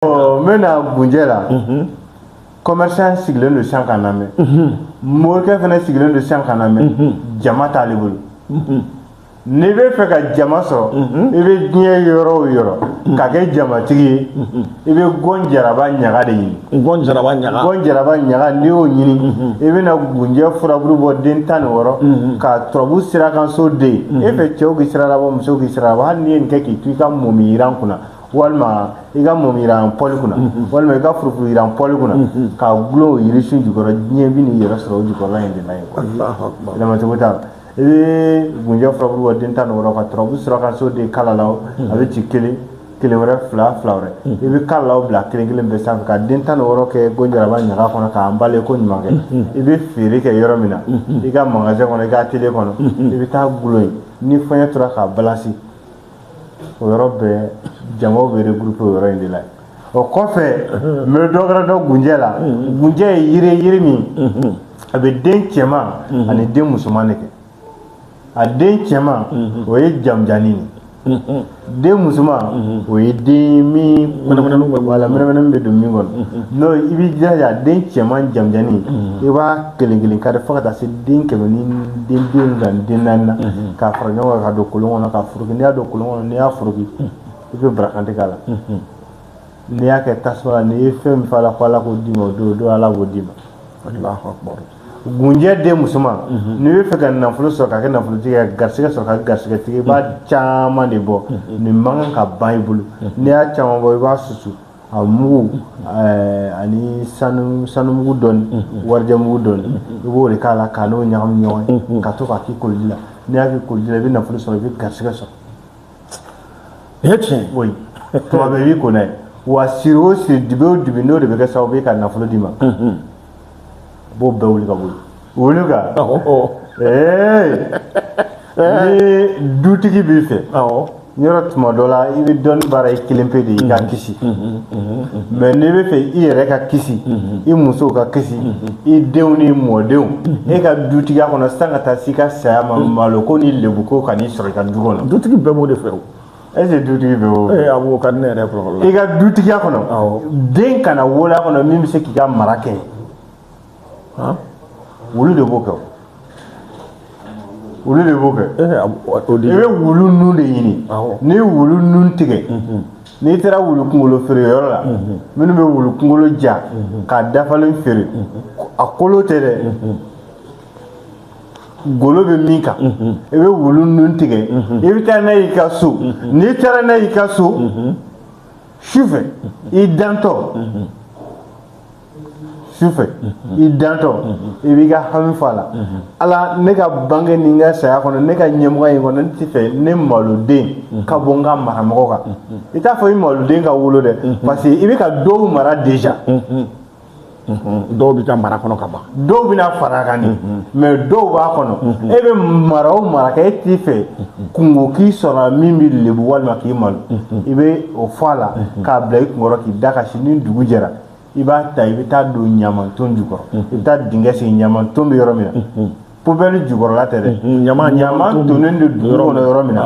N bɛna gunjɛ la. Commerçant sigilen don sisan ka n lamɛn, morikɛ fana sigilen don sisan ka n lamɛn. Jama t'ale bolo. N'i bɛ fɛ ka jama sɔrɔ, i bɛ diɲɛ yɔrɔ o yɔrɔ ka kɛ jamatigi ye, i bɛ gɔn jaraba ɲaga de ɲini. Gɔn jaraba ɲaga. Gɔn jaraba ɲaga, n'i y'o ɲini, i bɛna gunjɛ furabulu bɔ den 16 ka turabu sirakanso den e fɛ. Cɛw k'i sira labɔ, musow k'i sira labɔ. Hali n'i ye nin kɛ k'i to i ka mɔmiyiran kunna, walima i ka mɔmiyiran pɔli kunna, walima i ka furufuruyiran pɔli kunna, k'a gulon o yirisun jukɔrɔ, diɲɛ bɛ n'i yɛrɛ sɔrɔ o jukɔrɔla in de la yen quoi. Allahu akbar. Yɛlɛmacogo t'a la. I bɛ gunjɛ furabulu bɔ den 16 ka turabu sirakanso den kala la, a bɛ ci kelen kelen wɛrɛ, fila fila wɛrɛ. I bɛ kalalaw bila kelen kelen bɛɛ sanfɛ ka den 16 kɛ gonjaraba ɲaga kɔnɔ k'an bale ko ɲuman kɛ. I bɛ feere kɛ yɔrɔ min na, i ka magasin kɔnɔ, i ka atelier kɔnɔ, i bɛ taa gulon yen. Ni fɔɲɛ tora k'a balancer, o yɔrɔ bɛɛ jamaw bɛ regrouper o yɔrɔ in de la. O kɔfɛ, n bɛ dɔ wɛrɛ dɔn gunjɛ la. Gunjɛ ye yiri ye, yiri min a bɛ den cɛman ani den musoman de kɛ. A den cɛman, o ye jamujanni de ye. Den musoman, o ye den min mɛnɛmɛnɛninw bɛ wala mɛnɛmɛnɛ bɛ don min kɔnɔ. N'o i b'i jilaja, den cɛman jamujanni, i b'a kelen kelen kari fo ka taa se den 100 ni den 74 na, k'a fara ɲɔgɔn kan ka don kolon kɔnɔ ka foroki. N'i y'a don kolon kɔnɔ, n'i y'a foroki, i bɛ barakante k'a la. N'i y'a kɛ tasuma la, n'i ye fɛn min f'a la ko Ala k'o d'i ma, o don, o don Ala b'o d'i ma. Allahu akbar. Gunjɛ den musoman, n'i bɛ fɛ ka nafolo sɔrɔ ka kɛ nafolotigi ye, ka garisɛgɛ sɔrɔ ka kɛ garisɛgɛtigi, i b'a caman de bɔ. Nin man kan ka ban i bolo. N'i y'a caman bɔ, i b'a susu a mugu ani sanu, sanumugu dɔɔni, warijɛmugu dɔɔni, i b'o de k'a la k'a n'o ɲagami ɲɔgɔn ye ka to k'a k'i koliji la. N'i y'a k'i koliji la, i bɛ nafolo sɔrɔ, i bɛ garisɛgɛ sɔrɔ. Nin ye tiɲɛ ye. Oui, tuma bɛɛ i b'i ko n'a ye wa. Siri o siri, dibi o dibi, n'o de bɛ kɛ sababu ye ka nafolo d'i ma, i b'o bɛɛ wuli ka bɔ yen, wuli ka ee ni dutigi b'i fɛ yɔrɔ, tuma dɔ la i bɛ dɔnni baara i kelen pe de i ka kisi. Mais n'i bɛ fɛ i yɛrɛ ka kisi, i musow ka kisi, i denw ni mɔdenw, e ka dutigiya kɔnɔ san ka taa s'i ka saya ma, malo ko ni lebuko ka n'i sɔrɔ i ka du kɔnɔ. Dutigi bɛɛ b'o de fɛ o. Est ce que dutigi bɛɛ b'o fɛ? Ee, a b'o ka di ne yɛrɛ kɔrɔ la. I ka dutigiya kɔnɔ, den kana wolo a kɔnɔ min bɛ se k'i ka mara kɛ. Wulu de b'o kɛ o. Wulu de b'o kɛ. Ee, o di. I bɛ wulu nun de ɲini. N'i ye wulu nun tigɛ, n'i taara wulu kunkolo feere yɔrɔ la, minnu bɛ wulu kunkolo ja k'a dafalen feere, a kolo tɛ dɛ, golo bɛ min kan, i bɛ wulu nun tigɛ, i bɛ taa n'a ye i ka so. N'i taara n'a ye i ka so, sufɛ i dantɔ, sufɛ i dantɔ, i b'i ka hami fɔ a la: Ala, ne ka bange ni n ka saya kɔnɔ, ne ka ɲɛmɔgɔ in kɔnɔ, ne tɛ fɛ ne maloden ka bɔ n ka maramɔgɔ kan. I t'a fɔ i maloden ka wolo dɛ, parce que i bɛ ka dɔw mara déjà. Dɔw b'i ka mara kɔnɔ ka ban. Dɔw bɛna fara a kan de, mais dɔw b'a kɔnɔ. E bɛ mara o mara kɛ, e t'i fɛ kungo k'i sɔrɔ min bɛ lebu walima k'i malo. I bɛ o fɔ a la k'a bila i kunkɔrɔ k'i da kasi. Ni dugu jɛra, i b'a ta, i bɛ taa don ɲamanton jukɔrɔ, i bɛ taa dingɛ sen ɲamanton bɛ yɔrɔ min na, poubelle jukɔrɔla tɛ dɛ, ɲaman ɲaman tonnen don dugu kɔnɔ yɔrɔ min na,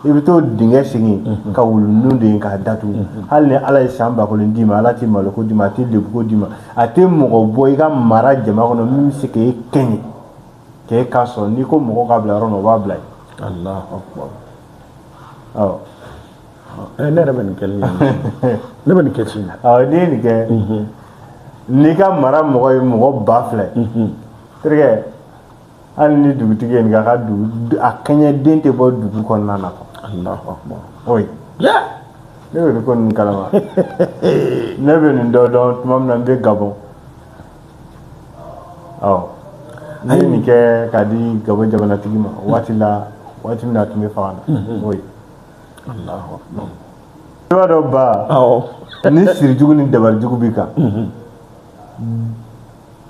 i bɛ t'o dingɛ segin ka wulunun de k'a datugu. Hali ni Ala ye san 1000 d'i ma, Ala tɛ maloko d'i ma, a tɛ lebuko d'i ma, a tɛ mɔgɔ bɔ i ka mara jama kɔnɔ min bɛ se k'e kɛɲɛ k'e kan sɔrɔ. N'i ko mɔgɔ k'a bila yɔrɔ min na, o b'a bila yen. Allahu akbar. Awɔ. Ne yɛrɛ bɛ nin kɛli ɲɛ, ne bɛ nin kɛ sini. Awɔ, n'i ye nin kɛ, n'i ka mara mɔgɔ ye mɔgɔ 2000 ye, terikɛ, hali ni dugutigi ye nin kɛ, a ka dugu a kɛɲɛ den tɛ bɔ dugu kɔnɔna na quoi. Allahu akbar. Oui, ne bɛ nin ko ninnu kalama. Ne bɛ nin dɔ dɔn tuma min na, n bɛ Gabɔn. Awɔ, ne ye nin kɛ k'a di Gabɔn jamanatigi ma waati la, waati min na a tun bɛ fanga na, oui. Allahu akbar. I b'a dɔn ba, ni sirijugu ni dabalijugu b'i kan,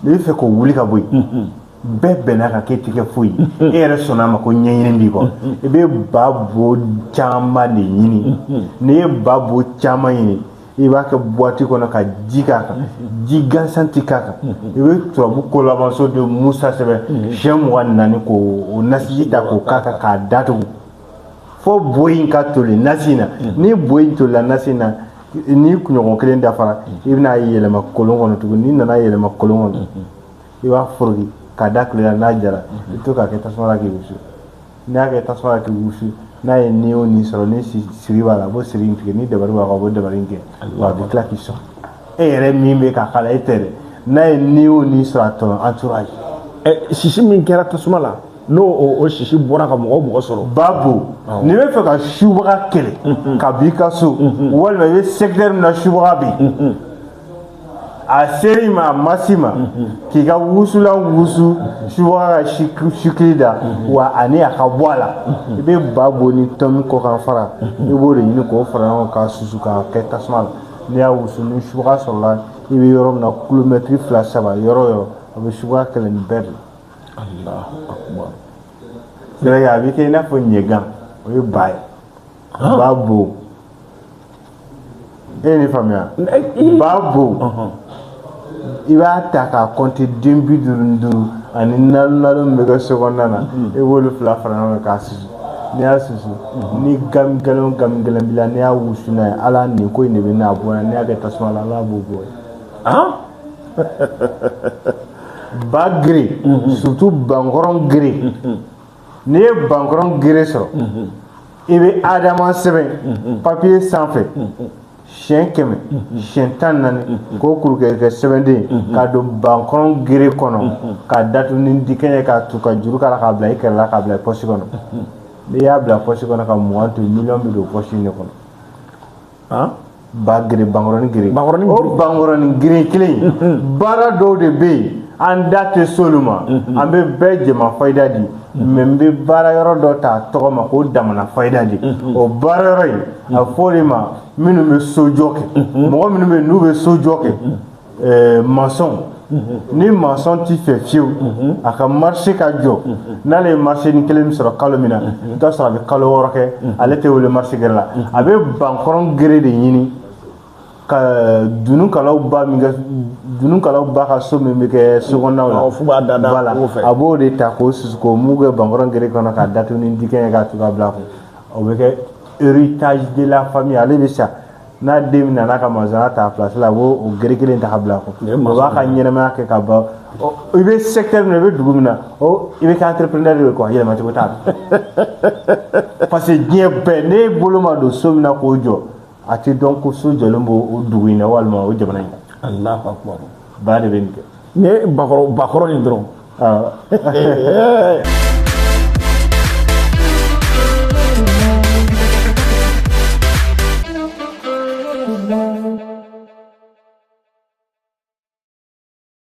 n'i bɛ fɛ k'o wuli ka bɔ yen, bɛɛ bɛnna kan k'e tɛ kɛ foyi ye, e yɛrɛ sɔnna a ma ko ɲɛɲini b'i kɔ, i bɛ ba bo caman de ɲini. N'i ye ba bo caman ɲini, i b'a kɛ boîte kɔnɔ ka ji k'a kan, ji gansan tɛ k'a kan. I bɛ turabu kolabanso de Musa sɛbɛn siɲɛ 24 k'o nasiji ta k'o k'a kan k'a datugu fo bo in ka toli nasi in na. Ni bo in tolila nasi in na, Ni kunɲɔgɔn kelen dafara, i bɛna yɛlɛma kolon kɔnɔ tuguni. N'i nana yɛlɛma kolon kɔnɔ, i b'a foroki k'a da tile la. N'a jara, i bɛ to k'a kɛ tasuma la k'i wusu. N'i y'a kɛ tasuma la k'i wusu, n'a ye ni o ni sɔrɔ, ni siri b'a la, a b'o siri in tigɛ. Ni dabali b'a kɔ, a b'o dabali in kɛ. Wa a bɛ tila k'i sɔn. E yɛrɛ min bɛ k'a k'a la, e tɛ dɛ. N'a ye ni o ni sɔrɔ a tɔnɔ entourage. Sisi min kɛra tasuma la, n'o o sisi bɔra ka mɔgɔ o mɔgɔ sɔrɔ. Babu, n'i bɛ fɛ ka subaga kɛlɛ ka b'i ka so, walima i bɛ secteur min na, subaga bɛ yen, a ser'i ma, a ma s'i ma, k'i ka wusulan wusu subaga ka sikili da wa ani a ka bɔ a la, i bɛ ba bo ni tɔmi kɔkan fara, i b'o de ɲini k'o fara ɲɔgɔn kan, k'a susu k'a kɛ tasuma la. N'i y'a wusu, ni subaga sɔrɔla, i bɛ yɔrɔ min na, kilomɛtiri 2, 3, yɔrɔ o yɔrɔ, a bɛ subaga kɛlɛ nin bɛɛ de la. Allahu akbar. C'est vrai, a bɛ kɛ i n'a fɔ ɲɛgan, o ye ba ye, ba bo. E ye nin faamuya? Ba bo, i b'a ta k'a compter den 55 ani nalo min bɛ kɛ so kɔnɔna na, i b'olu fila fara ɲɔgɔn kan k'a susu. N'i y'a susu, ni gami gɛlɛn o gami gɛlɛn b'i la, n'i y'a wusu n'a ye, ala nin ko in de bɛ n'a bɔ yan. N'i y'a kɛ tasuma la, ala b'o bɔ yen. Ba gere, surtout bankɔrɔn gere. N'i ye bankɔrɔn gere sɔrɔ, i bɛ adama sɛbɛn papiye sanfɛ siɲɛ 100, siɲɛ 14, k'o kuru kɛ kɛ sɛbɛnden k'a don bankɔrɔn gere kɔnɔ, k'a datugu ni dikɛn ye, k'a tu ka juru k'a la, k'a bila i kɛrɛ la, k'a bila pɔsi kɔnɔ. N'i y'a bila pɔsi kɔnɔ ka 20 to, miliyɔn bɛ don pɔsi in de kɔnɔ. Ba gere, bankɔrɔnin gere. Bankɔrɔnin. O bankɔrɔnin gere kelen, baara dɔw de bɛ yen, an da tɛ s'olu ma. An bɛ bɛɛ jɛma fayida di, mais n bɛ baara yɔrɔ dɔ ta a tɔgɔ ma k'o damana fayida di. O baara yɔrɔ in, a fɔ o de ma minnu bɛ sojɔ kɛ, mɔgɔ minnu bɛ yen n'u bɛ sojɔ kɛ, maçon. Ni maçon t'i fɛ fiyewu a ka marché ka jɔ, n'ale ye marché ni kelen min sɔrɔ kalo min na, i bɛ taa sɔrɔ a bɛ kalo 6 kɛ, ale tɛ wele marché gɛrɛ la. A bɛ bankɔrɔn gere de ɲini ka dunukalaw ba min kɛ, dunukalaw ba ka so min bɛ kɛ sokɔnɔnaw la. F'u b'a da da. Voilà, a b'o de ta k'o susu, k'o mugu kɛ bankɔrɔn gere kɔnɔ, k'a datugu ni dikɛn ye, k'a tu ka bila a kun. O bɛ kɛ héritage de la famille. Ale bɛ sa, n'a den nana ka maçon ta a place la, a b'o o gere kelen ta ka bila a kun. O b'a ka ɲɛnamaya kɛ ka ban. I bɛ secteur min na, i bɛ dugu min na, o i bɛ kɛ entrepreneur de ye quoi. Yɛlɛmacogo t'a la, parce que diɲɛ bɛɛ, n'e bolo ma don so min na k'o jɔ, a tɛ dɔn ko so jɔlen b'o o dugu in na walima o jamana in na. Allahu akbar. Ba de bɛ nin kɛ. Nin ye bakɔrɔ bakɔrɔ nin dɔrɔn. Awɔ.